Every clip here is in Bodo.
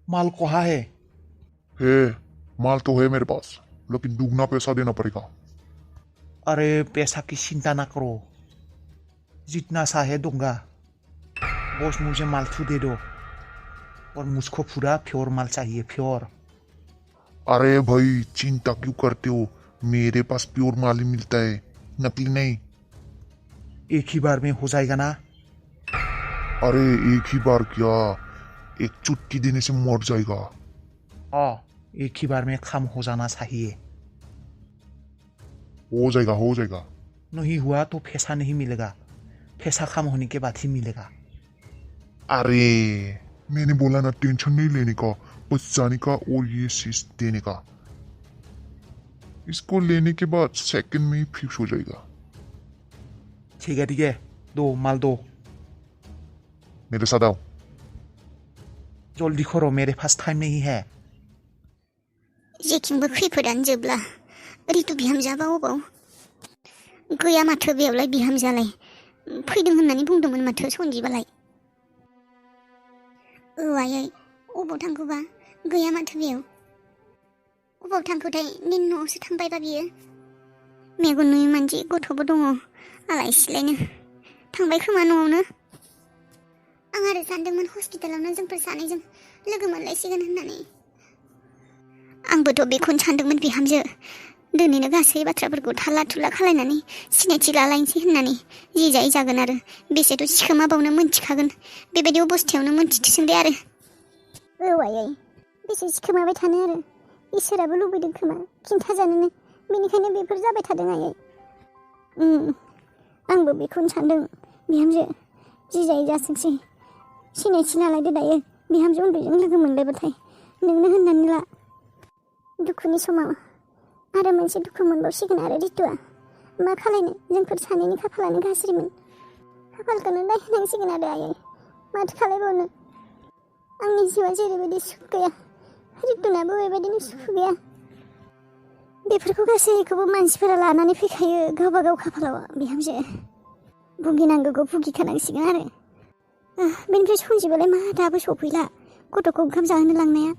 माल कहाँ है? हे माल तो है मेरे पास, लेकिन दुगना पैसा देना पड़ेगा। अरे पैसा की चिंता ना करो, जितना सा है दूंगा। बॉस मुझे माल तो दे दो, और मुझको पूरा प्योर माल चाहिए, प्योर। अरे भाई चिंता क्यों करते हो, मेरे पास प्योर माल ही मिलता है, नकली नहीं। एक ही बार में हो जाएगा ना? अरे एक ही बार क्या, एक चुटकी देने से मर जाएगा। हाँ, एक ही बार में काम हो जाना चाहिए। हो जाएगा हो जाएगा। नहीं हुआ तो पैसा नहीं मिलेगा, पैसा काम होने के बाद ही मिलेगा। अरे मैंने बोला ना, टेंशन नहीं लेने का, बस जाने का और ये चीज देने का। इसको लेने के बाद सेकंड में ही फिक्स हो जाएगा। ठीक है, दो माल दो। मेरे साथ आओ। जल्दी करो, मेरे पास टाइम नहीं है। जेथिंबो खैफोदानो जोबला ओरैथ' बिहामजोआ अबाव गैया माथो बेयावलाय बिहामजोआलाय फैदों होननानै बुंदोंमोन माथो सनजिबालाय। आयै अबाव थांखोबा गैया माथो बेयाव। अबाव थांखोथाय निन न'आवसो थांबायबा बियो। मेगन नुयै मानसि गथ'बो दङ आलाय सिलायनो थांबाय खोमा न'आवनो। आं आरो सानदोंमोन हस्पिटालावनो जोंफोर सानैजों लोगो मोनलायसिगोन होननानै। आंबोथ' बेखौनो सानदोंमोन बिहामजो, दिनैनो गासै बाथ्राफोरखौ थाला थुला खालायनानै सिनायथि लालायनोसै होननानै। जि जायै जागोन आरो, बेसेथ' सिखोमाबावनो मोनथिखागोन, बेबायदि अबस्थायावनो मोनथिथोंसै दे आरो। आयै बेसे सिखोमाबाय थानो आरो, इसोराबो लुबैदों खोमा खिन्थाजानोनो, बेनिखायनो बेफोर जाबाय थादों आयै। आंबो बेखौनो सानदों बिहामजो, जि जायै जाथोंसै। सिनायथि लालायदो दायो, बिहामजो उन्दैजों लोगो मोनलायबाथाय नोंनो होननानै ला। दुखुनि समाव आरो मोनसे दुखु मोनबावसिगोन आरो रितुआ। मा खालायनो, जोंफोर सानैनि खाफालानो गाज्रिमोन। खाफालखौनो दाय होनांसिगोन आरो आयै, माथो खालायबावनो। आंनि जिउआ जेरैबायदि सुख गैया, रितुनाबो बेबायदिनो सुख गैया। बेफोरखौ गासैखौबो मानसिफोरा लानानै फैखायो गावबा गाव खाफालाव बिहामजो। भुगिनांगौखौ भुगिखानांसिगोन आरो। बेनिफ्राय सनजिबालाय मा दाबो सफैला, गथ'खौ ओंखाम जाहोनो लांनाया?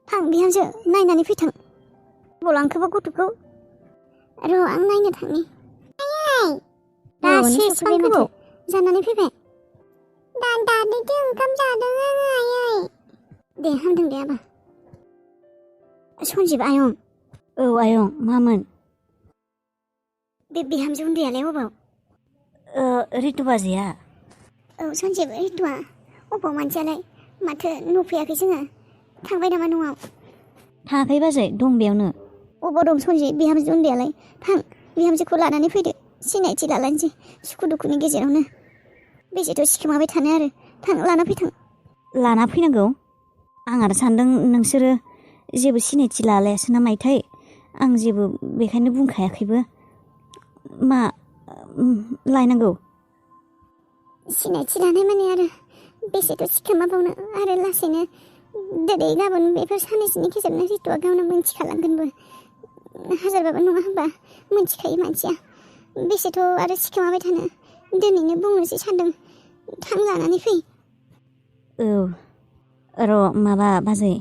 थां बिहामजो नायनानै फैथां। बबाव लांखोबा गथ'खौ? र' आं नायनो थांनि। दासो सफैबाय माथो, जानानै फैबाय। दादैजों ओंखाम जादों आङो आयै। दे हामदों दे आबा। सनजिब आयं। औ आयं, मामोन? बे बिहामजो उन्दैयालाय अबाव? रितु बाजैया? औ सनजिब, रितुआ अबाव मानसियालाय? माथो नुफैयाखै जोङो, थांबाय नामा न'आव? थाङाखै बाजै, दं बेयावनो। अबाव दं सनजिब बिहामजो उन्दैयालाय? थां बिहामजोखौ लानानै फैदो, सिनायथि लालायनोसै सुखु दुखुनि गेजेरावनो। बेसेथ' सिखोमाबाय थानो आरो, थां लाना फैथां। लाना फैनांगौ? आं आरो सानदों नोंसोरो जेबो सिनायथि लालायासो ना मायथाय, आं जेबो बेखायनो बुंखायाखैबो। मा लायनांगौ? सिनायथि लानाय माने आरो बेसेथ' सिखोमाबावनो, आरो लासैनो दिनै गाबोन बेफोर साननैसोनि गेजेरावनो रितुआ गावनो मोनथिखालांगोनबो। हाजारबाबो नङा होनबा मोनथिखायो मानसिया, बेसेथ' आरो सिखोमाबाय थानो। दिनैनो बुंनोसै सानदों, थां लानानै फै। औ र' माबा बाजै,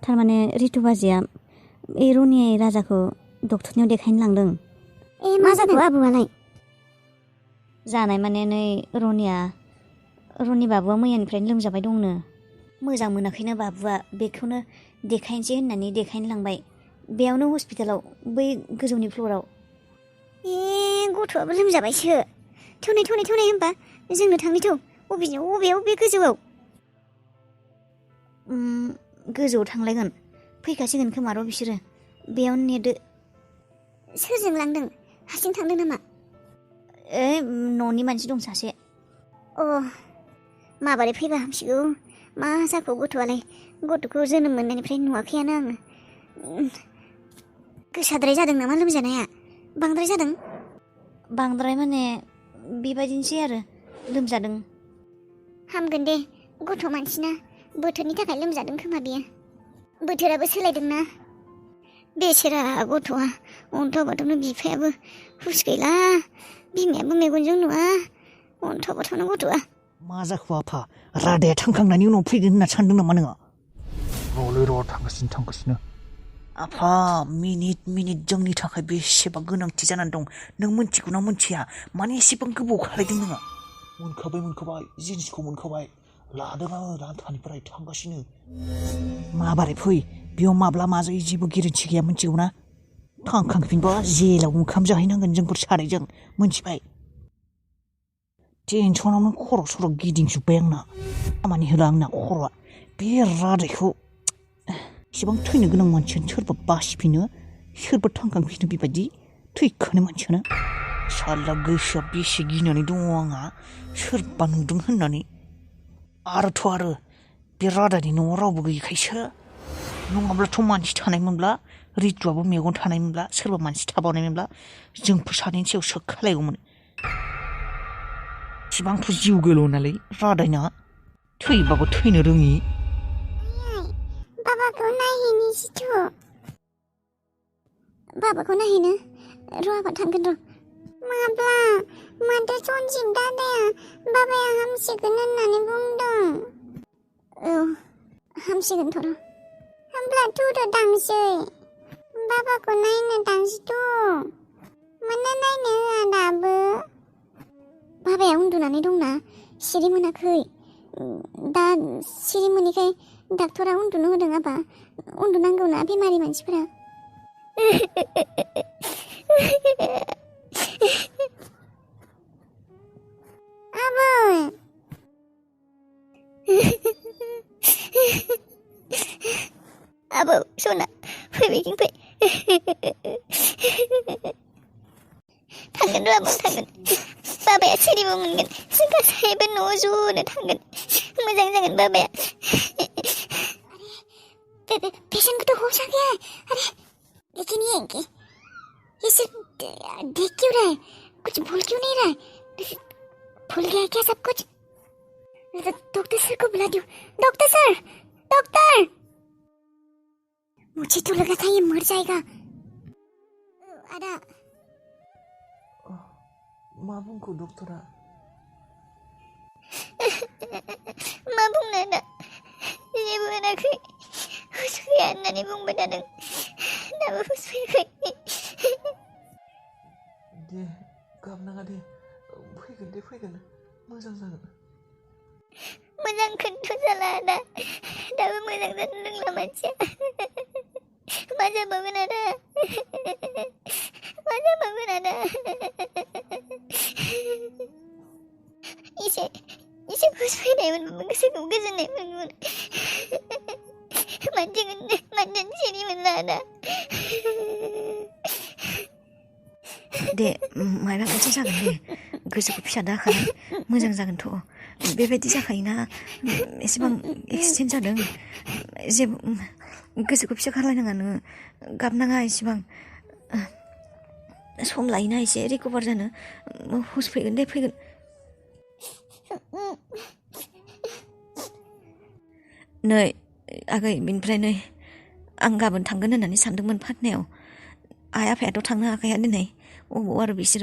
थारमाने रितु बाजैया बे रनि राजाखौ डक्टरनियाव देखायनो लांदों। मा जादों आबौआलाय? जानाय माने नै रनि बाबुआ मैयानिफ्रायनो लोमजाबाय दंनो। मोजां मोनाखैनो बाबुआ, बेखौनो देखायनोसै होननानै देखायनो लांबाय। बेयावनो हस्पिटालाव, बै गोजौनि फ्ल'राव। गथ'आबो लोमजाबायसो। थौनाय होनबा जोंनो थांनि थौ। बबेयाव बे गोजौआव? गोजौआव थांलायगोन, फैखासिगोन खोमा र' बिसोरो, बेयावनो नेदो। सोरजों लांदों, हारसिं थांदों नामा? न'नि मानसि दं सासे। माबारै फैबा हामसिगौ। मा जाखो गथ'आलाय? गथ'खौ जोनोम मोननायनिफ्राय नुवाखैयानो आङो। गोसाद्राय जादों नामा लोमजानाया? बांद्राय जादों? बांद्राय माने बेबायदिनोसै आरो, लोमजादों। हामगोन दे, गथ' मानसिना बोथोरनि थाखाय लोमजादों खोमा बियो। बोथोराबो सोलायदोंना। बेसेरा गथ'आ, अन्थाव बाथावनो बिफायाबो हुस गैला, बिमायाबो मेगनजों नुवा, अन्थाव बाथावनो गथ'आ। मा जाखो आफा, रादाया थांखांनायनि उनाव फैगोन होनना सानदों नामा नोङो? र'लै र' थांगासिनो आफा मिनिट जोंनि थाखाय बेसेबां गोनांथि जानानै दं नों मोनथिगौ ना मोनथिया माने एसेबां गोबाव खालायदों नोङो मोनखाबाय जिनिसखौ मोनखाबाय लादों आङो रानथानिफ्राय थांगासिनो माबारै फै बेयाव माब्ला मा जायो जेबो गेरेन्थि गैया मोनथिगौ ना थांखांफिनबा जेलाव ओंखाम जाहैनांगोन जोंफोर सानैजों मोनथिबाय टेनसनावनो खर' सर' गिदिंजोब्बाय आंना खामानि होला आंना खर'आ बे रादायखौ इसेबां थैनो गोनां मानसियानो सोरबा बासिफिनो सोरबा थांखांफिनो बेबायदि थैखानाय मानसियानो साला गोसोआ बेसे गिनानै दङ आंहा सोरबा नुदों होननानै आरो बे रादानि न'आव रावबो गैयिखायसो नङाब्लाथ' मानसि थानायमोनब्ला रितुआबो मेगन थानायमोनब्ला सोरबा मानसि थाबावनायमोनब्ला जोंफोर सानैनि सायाव सोखालायगौमोन इसिबांथ' जिउ गोलौ नालाय रादायना थैबाबो थैनो रोङि बाबाखौ नायहैनोसैथ' बाबाखौ नायहैनो र' आफा थांगोन र' माथो सनजित दादाया बाबाया हामसिगोन होननानै बुंदों औ हामसिगोनथ' र' होमब्लाथ' र' थांसै बाबाखौ नायनो थांसैथ' मानो नायनो होआ दाबो बाबाया उन्दुनानै दंना सिरि मोनाखै दा सिरि मोनैखाय डाक्टरा उन्दुनो होदों आबा उन्दुनांगौना बेमारि मानसिफोरा आबै आबौ सना फैबाय फै थांगोन र' आबौ थांगोन बाबाया सिरिबो मोनगोन जों गासैबो न'आव ज'नो थांगोन मोजां जागोन बाबाया पेशेंट को तो होश आ गया है अरे लेकिन ये सिर्फ देख क्यों रहा है कुछ भूल क्यों नहीं रहा है भूल गया है क्या सब कुछ डॉक्टर सर को बुला दो डॉक्टर सर डॉक्टर मुझे तो लगा था ये मर जाएगा आदा मा बुंखो डक्टरा मा बुंनो आदा जेबो होनाखै हुस फैया होननानै बुंबाय थादों दाबो हुस फैयाखै दे गाबनाङा दे फैगोन मोजां जागोन मोजांखौथ' जाला आदा दाबो मोजां जानो रोंला मानसिया मा जाबावगोन आदा एसे हुस फैनायमोनबाबो गोसोखौ गोजोननाय मोनगौमोन मानसिया सिरि मोनला आदा दे मायबा मोनसे जागोन दे गोसोखौ फिसा दाखालाय मोजां जागोनथ' बेबायदि जाखायोना एसेबां एक्सिडेन्ट जादों जेबो गोसोखौ फिसा खालायनाङा नोङो गाबनाङा एसेबां सम लायोना एसे रिकभार जानो हुस फैगोन दे फैगोन नै आगै बिनिफ्राय नै आं गाबोन थांगोन होननानै सानदोंमोन पाटनायाव आइ आफायाथ' थांनो हाखाया दिनै अबाव आरो बिसोर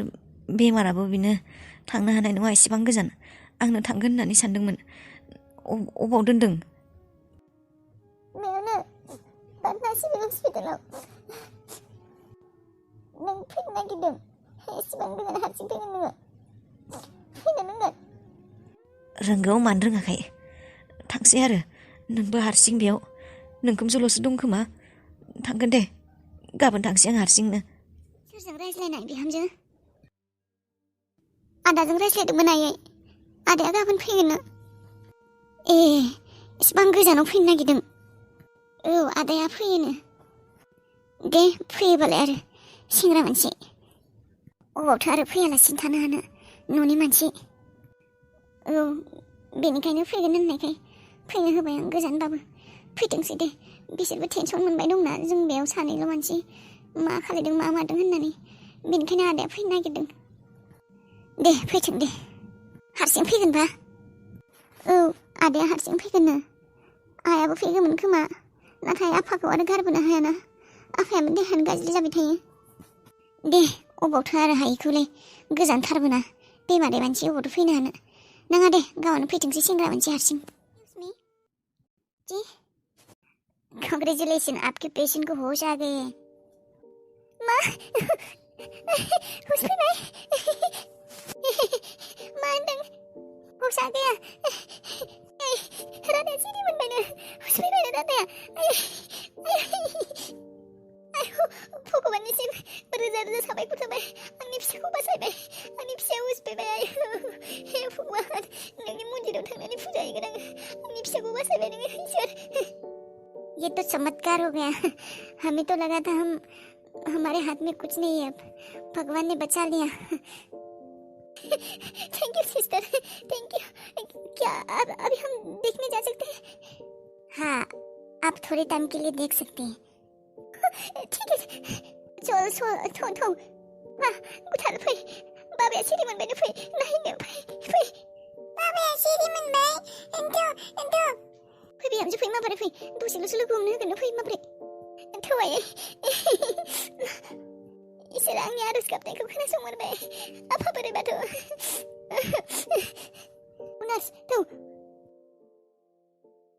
बेमाराबो बिनो थांनो हानाय नङा एसेबां गोजान आंनो थांगोन होननानै सानदोंमोन अबाव दोनदों बेयावनो पाटना सिभिल हस्पिटालाव नों फैनो नागिरदों एसेबां गोजान हारसिं फैगोन नोङो फैनो नांगोन रोंगौ मानो रोङाखै थांसै आरो नोंबो हारसिं बेयाव नोंखोमजोल'सो दं खोमा थांगोन दे गाबोन थांसै आं हारसिंनो सोरजों रायज्लायनाय बिहामजो आदाजों रायज्लायदोंमोन आयै आदाया गाबोन फैगोननो ए इसिबां गोजानाव फैनो नागिरदों औ आदाया फैयोनो दे फैयोबालाय आरो सेंग्रा मानसि अबावथो आरो फैयालासिनो थानो हानो न'नि मानसि औ बेनिखायनो फैगोन होननायखाय फैनो होबाय आं गोजानबाबो फैथोंसै दे बिसोरबो टेनसन मोनबाय दंना जों बेयाव सानैल' मानसि मा खालायदों मा मादों होननानै बेनिखायनो आदाया फैनो नागिरदों दे फैथों दे हारसिं फैगोनबा औ आदाया हारसिं फैगोननो आइयाबो फैगौमोन खोमा नाथाय आफाखौ आरो गारबोनो हायाना आफायाबो देहायानो गाज्रि जाबाय थायो दे अबावथो आरो हायिखौलाय गोजानथारबोना बेमारि मानसि अबावथो फैनो हानो नाङा दे गावनो फैथोंसै सेंग्रा मानसि हारसिं कांग्रेचुलेशन, आपके पेशेंट को होश आ गए हैं। माँ, होश फैलाए। माँ अंदर होश आ गया। राधा सीधी मन बने होश फैलाए राधा। भगवाननिसिम रोजा रोजा साबायखर थाबाय, आंनि फिसाखौ बासायबाय, आंनि फिसाया होश फैबाय। हे भगवान, नोंनि मन्दिराव थांनानै फुजा हैगोन आङो, आंनि फिसाखौ बासायबाय नोङो ईश्वर। ये तो चमत्कार हो गया। हमें तो लगा था हमारे हाथ में कुछ नहीं है, अब भगवान ने बचा लिया। Thank you sister, thank you. क्या अब अभी हम देखने जा सकते हैं? हाँ, आप थोड़े टाइम के लिए देख सकते हैं। ठीक है, चल हाँ उठार फै, बाबाया सिरि मोनबाय फै, नायनो फै। बाबाया सिरि मोनबाय, एन्थ' फै बिहामजो फै, माबोरै फै, दसेल'सो लोगो हमनो होगोन फै, माबोरै थौहाय। इसोर आंनि आरज गाबनायखौ खोनासंहरबाय, आफा बोराइ बाथौ।